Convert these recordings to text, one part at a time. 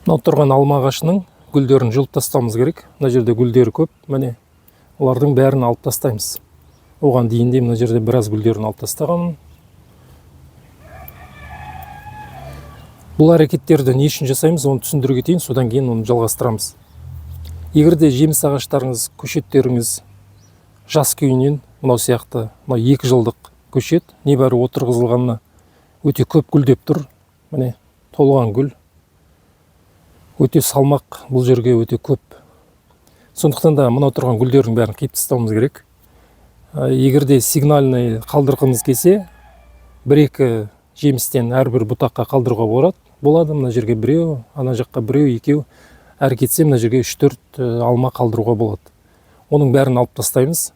Мынау тұрған алма ағашының гүлдерін жұлып тастауымыз керек. Мына жерде гүлдері көп, міне олардың бәрін алып тастаймыз. Оған дейін де мына жерде біраз гүлдерін алып тастағанмын. Бұл әрекеттерді не үшін жасаймыз, оны түсіндіре кетейін, содан кейін оны жалғастырамыз. Егер де жеміс ағаштарыңыз, көшеттеріңіз жас күйінен мынау сияқты, мынау 2 жылдық көшет, небәрі отырғызылғанына өте көп гүлдеп тұр. Міне толған гүл. Өте салмақ бұл жерге өте көп. Сондықтан да мынау тұрған гүлдердің бәрін қиып тастауымыз керек. Егер де сигнальный қалдырғымыз келсе, 1-2 жемістен әрбір бұтаққа қалдыруға болады. Мына жерге біреу, ана жаққа біреу, екеу, әрі кетсе мына жерге үш-төрт алма қалдыруға болады. Оның бәрін алып тастаймыз.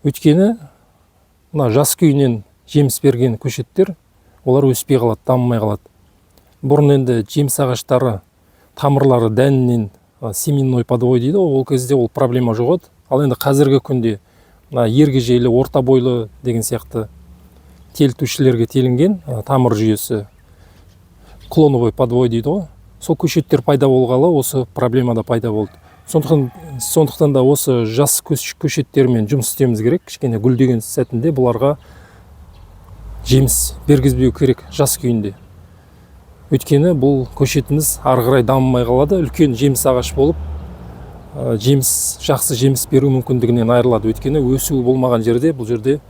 Өйткені мына жас күйінен жеміс берген көшеттер, олар өспей қалады, дамымай қалады. Бұрын енді жеміс ағаштары тамырлары дәнінен, семенной подвой дейді ғой, ол кезде ол проблема жоқ еді. Ал енді қазіргі күнде мына ергежейлі, орта бойлы деген сияқты телітушілерге телінген, тамыр жүйесі клоновый подвой дейді ғой, сол көшеттер пайда болғалы осы проблема да пайда болды. Сондықтан да осы жас көшеттермен жұмыс істеуіміз керек. Кішкене гүлдеген сәтінде бұларға жеміс бергізбеу керек жас күйінде. Өйткені бұл көшетіміз ары қарай дамымай қалады, үлкен жеміс ағаш болып, жақсы жеміс беру мүмкіндігінен айырылады. Өйткені өсуі болмаған жерде бұл жерде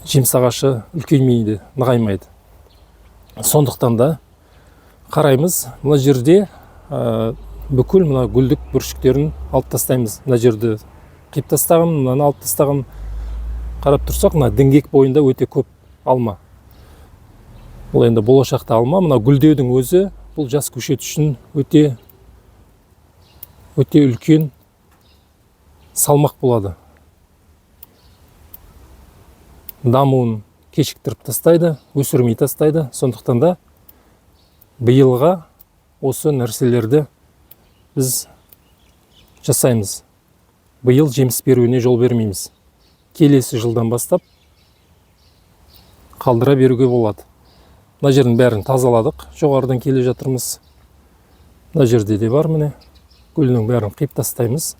жеміс ағашы үлкеймейді, нығаймайды. Сондықтан да қараймыз, мына жерде, бүкіл мына гүлдік бүршіктерін алып тастаймыз. Мына жерді қиып тастағым, мынаны алып тастағым. Қарап тұрсақ, мына діңгек бойында өте көп алма. Бұл енді болашақта алма. Мына гүлдеудің өзі бұл жас көшет үшін өте үлкен салмақ болады. Дамуын кешіктіріп тастайды, өсірмей тастайды. Сондықтан да биылға осы нәрселерді біз жасаймыз. Биыл жеміс беруіне жол бермейміз. Келесі жылдан бастап қалдыра беруге болады. Мына жердің бәрін тазаладық, жоғарыдан келе жатырмыз. Мына жерде де бар, міне гүлінің бәрін қиып тастаймыз.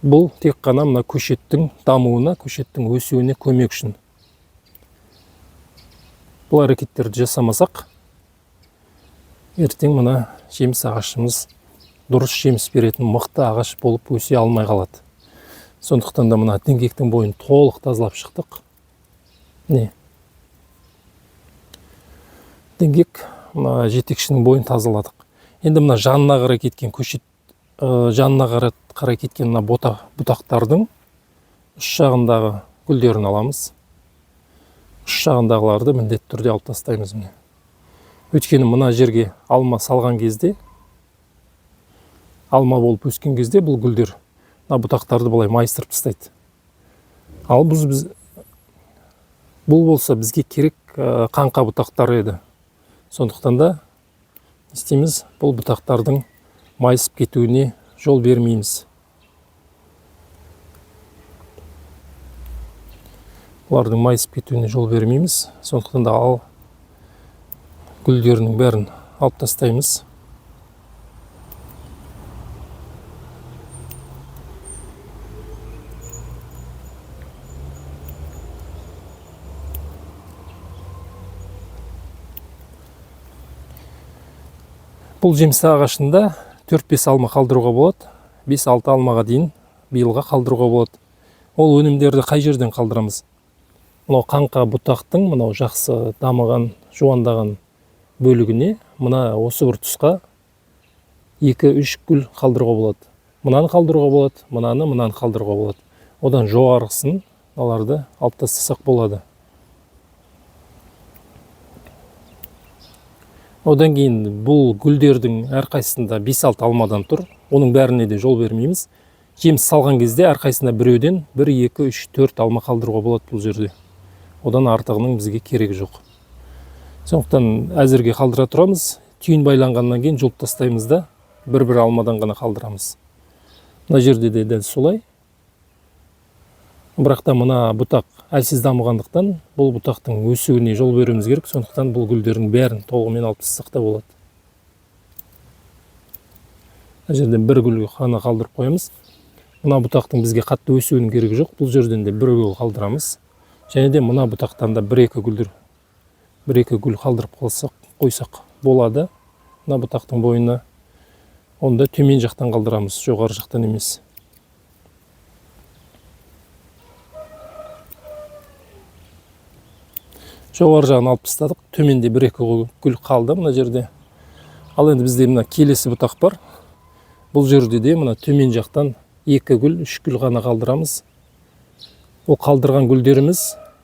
Бұл тек қана мына көшеттің дамуына, көшеттің өсуіне көмек үшін. Бұл әрекеттерді жасамасақ, ертең мына жеміс ағашымыз дұрыс жеміс беретін мықты ағаш болып өсе алмай қалады. Сондықтан да мына діңгектің бойын толық тазалап шықтық. Міне діңгек мына жетекшінің бойын тазаладық. Енді мына жанына қарай кеткен көшет, жанына қарай кеткен мына бұтақтардың ұш жағындағы гүлдерін аламыз. Ұш жағындағыларды міндетті түрде алып тастаймыз міне. Өйткені мына жерге алма салған кезде, алма болып өскен кезде бұл гүлдер мына бұтақтарды былай майыстырып тастайды. Ал бұл болса бізге керек қаңқа бұтақтары еді. Сондықтан да не істейміз? Бұл бұтақтардың майысып кетуіне жол бермейміз. Бұлардың майысып кетуіне жол бермейміз. Сондықтан да ал гүлдерінің бәрін алып тастаймыз. Бұл жеміс ағашында төрт-бес алма қалдыруға болады, бес-алты алмаға дейін биылға қалдыруға болады. Ол өнімдерді қай жерден қалдырамыз? Мынау қаңқа бұтақтың мынау жақсы дамыған, жуандаған бөлігіне мына осы бір тұсқа екі-үш гүл қалдыруға болады. Мынаны қалдыруға болады, мынаны, мынаны қалдыруға болады. Одан жоғарғысын аларды алып тастасақ болады. Одан кейін бұл гүлдердің әрқайсысында бес-алты алмадан тұр. Оның бәріне де жол бермейміз. Жеміс салған кезде әрқайсысында біреуден 1, 2, 3, 4 алма қалдыруға болады бұл жерде. Одан артығының бізге керегі жоқ. Сондықтан әзірге қалдыра тұрамыз. Түйін байланғаннан кейін жұлып тастаймыз да бір-бір алмадан ғана қалдырамыз. Мына жерде де дәл солай. Бірақ та мына бұтақ әлсіз дамығандықтан бұл бұтақтың өсуіне жол беруіміз керек. Сондықтан бұл гүлдердің бәрін толығымен алып тастасақ та болады. Мына жерден бір гүл ғана қалдырып қоямыз. Мына бұтақтың бізге қатты өсуінің керегі жоқ. Бұл жерден де бір гүл қалдырамыз. Және де мына бұтақтан да бір-екі гүл қалдырып қойсақ болады. Мына бұтақтың бойына. Оны да төмен жақтан қалдырамыз, жоғары жақтан емес. Жоғары жағын алып тастадық. Төменде бір-екі гүл қалды мына жерде. Ал енді бізде мына келесі бұтақ бар. Бұл жерде де мына төмен жақтан 2 гүл, 3 гүл ғана қалдырамыз. Ол қалдырған гүлдеріміз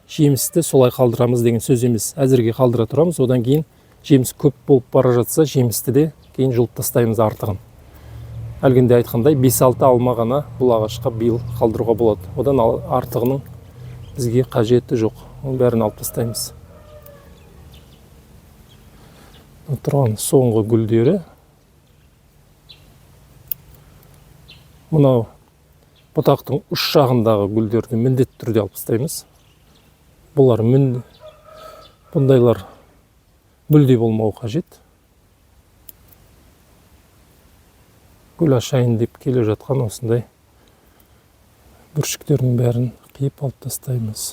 жемісті солай қалдырамыз деген сөз емес. Әзірге қалдыра тұрамыз. Одан кейін жеміс көп болып бара жатса, жемісті де кейін жұлып тастаймыз артығын. Әлгінде айтқандай 5-6 алма ғана бұл ағашқа биыл қалдыруға болады. Одан артығының бізге қажеті жоқ. Оның бәрін алып тастаймыз. Тұрған соңғы гүлдері. Мынау бұтақтың ұш жағындағы гүлдерді міндетті түрде алып тастаймыз. Бұлар бұндайлар мүлде болмауы қажет. Гүл ашайын деп келе жатқан осындай бүршіктердің бәрін қиып алып тастаймыз.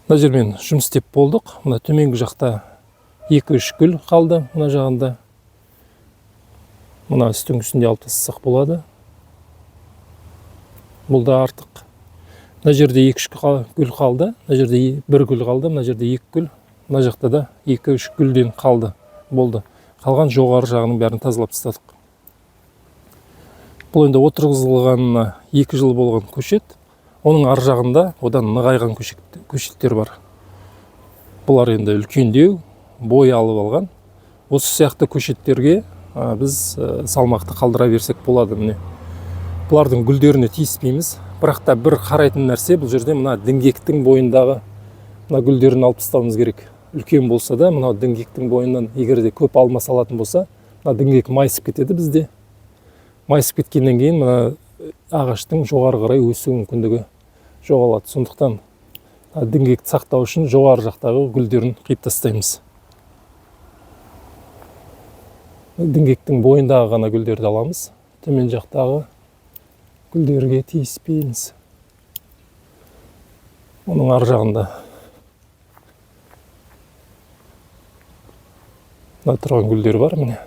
Мына жермен жұмыс істеп болдық. Мына төменгі жақта 2-3 гүл қалды мына жағында. Мына үстіңгісін де алып тастасақ болады. Бұл да артық. Мына жерде 2-3 гүл қалды. Мына жерде 1 гүл қалды. Мына жерде 2 гүл. Мына жақта да 2-3 гүлден қалды. Болды. Қалған жоғары жағының бәрін тазалап тастадық. Бұл енді отырғызылғанына 2 жыл болған көшет. Оның ар жағында одан нығайған көшеттер бар. Бұлар енді үлкендеу, бой алып алған. Осы сияқты көшеттерге біз салмақты қалдыра берсек болады міне. Бұлардың гүлдеріне тиіспейміз. Бірақ та бір қарайтын нәрсе бұл жерде мына діңгектің бойындағы мына гүлдерін алып тастауымыз керек. Үлкен болса да мына діңгектің бойынан егер де көп алма салатын болса, мына діңгек майысып кетеді бізде. Майысып кеткеннен кейін мына ағаштың жоғары қарай өсу мүмкіндігі жоғалады. Сондықтан діңгекті сақтау үшін жоғары жақтағы гүлдерін қиып тастаймыз. Діңгектің бойындағы ғана гүлдерді аламыз. Төмен жақтағы гүлдерге тиіспейміз. Оның ар жағында мына тұрған гүлдер бар міне.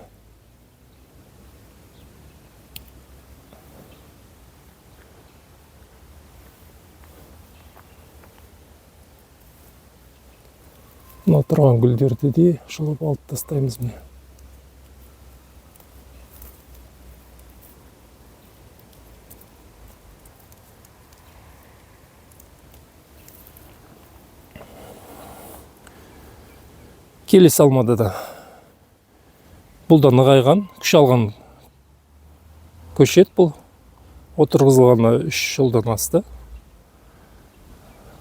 Мына тұрған гүлдерді де жұлып алып тастаймыз міне. Келесі алмада да бұл да нығайған, күш алған көшет бұл. Отырғызылғанына 3 жылдан асты.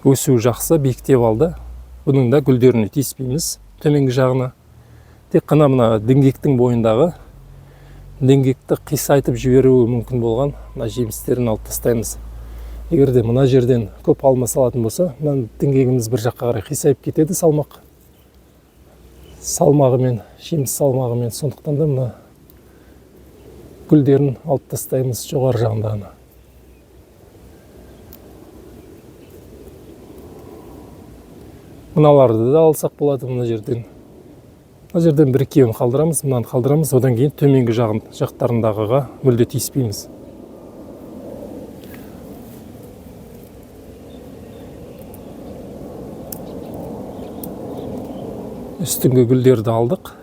Өсуі жақсы, биіктеп алды. Бұның да гүлдеріне тиіспейміз төменгі жағына. Тек қана мына діңгектің бойындағы діңгекті қисайтып жіберуі мүмкін болған мына жемістерін алып тастаймыз. Егер де мына жерден көп алма салатын болса, мына діңгегіміз бір жаққа қарай қисайып кетеді салмақ. Салмағымен, жеміс салмағымен, сондықтан да мына гүлдерін алып тастаймыз жоғары жағындағыны. Мыналарды да алсақ болады мына жерден. Мына жерден бір екеуін қалдырамыз, мынаны қалдырамыз, одан кейін төменгі жақтарындағыға мүлде тиіспейміз. Үстіңгі гүлдерді алдық.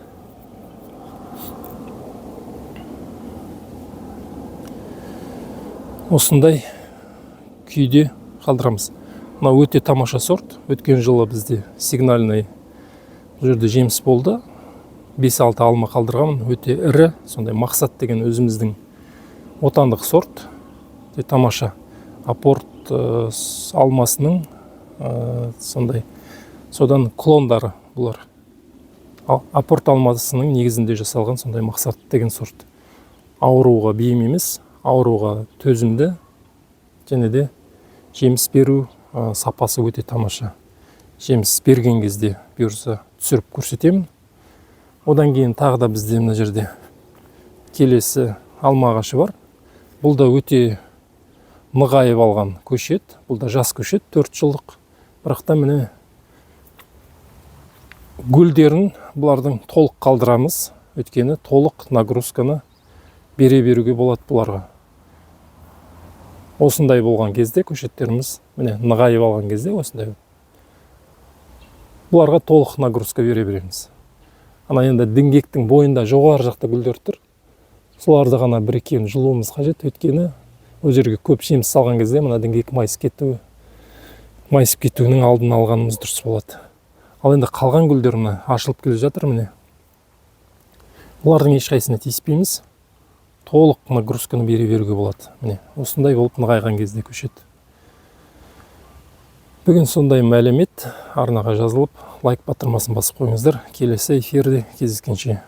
Осындай күйде қалдырамыз. Мына өте тамаша сорт. Өткен жылы бізде сигнальный бұл жерде жеміс болды. 5-6 алма қалдырғанмын. Өте ірі, сондай мақсат деген өзіміздің отандық сорт. Өте тамаша. Апорт алмасының сондай содан клондары бұлар. Апорт алмасының негізінде жасалған сондай мақсат деген сорт. Ауруға бейім емес, ауруға төзімді және де жеміс беру сапасы өте тамаша. Жеміс берген кезде бұйырса түсіріп көрсетемін. Одан кейін тағы да бізде мына жерде келесі алма ағашы бар. Бұл да өте нығайып алған көшет. Бұл да жас көшет, 4 жылдық. Бірақ та, міне, гүлдерін бұлардың толық қалдырамыз, өйткені толық нагрузканы бере беруге болады бұларға. Осындай болған кезде көшеттеріміз, міне, нығайып алған кезде осындай, бұларға толық нагрузка бере береміз. Ана енді діңгектің бойында, жоғары жақта гүлдер тұр, соларды ғана бір екеуін жұлуымыз қажет, өйткені ол жерге көп жеміс салған кезде мына діңгек майысып кетуінің алдын алғанымыз дұрыс болады. Ал енді қалған гүлдер, мына, ашылып келе жатыр, міне, бұлардың ешқайсысына тиіспейміз, толық нагрузканы бере беруге болады. Міне, осындай болып нығайған кезде көшет. Бүгін сондай мәлімет. Арнаға жазылып, лайк батырмасын басып қойыңыздар. Келесі эфирде кездескенше.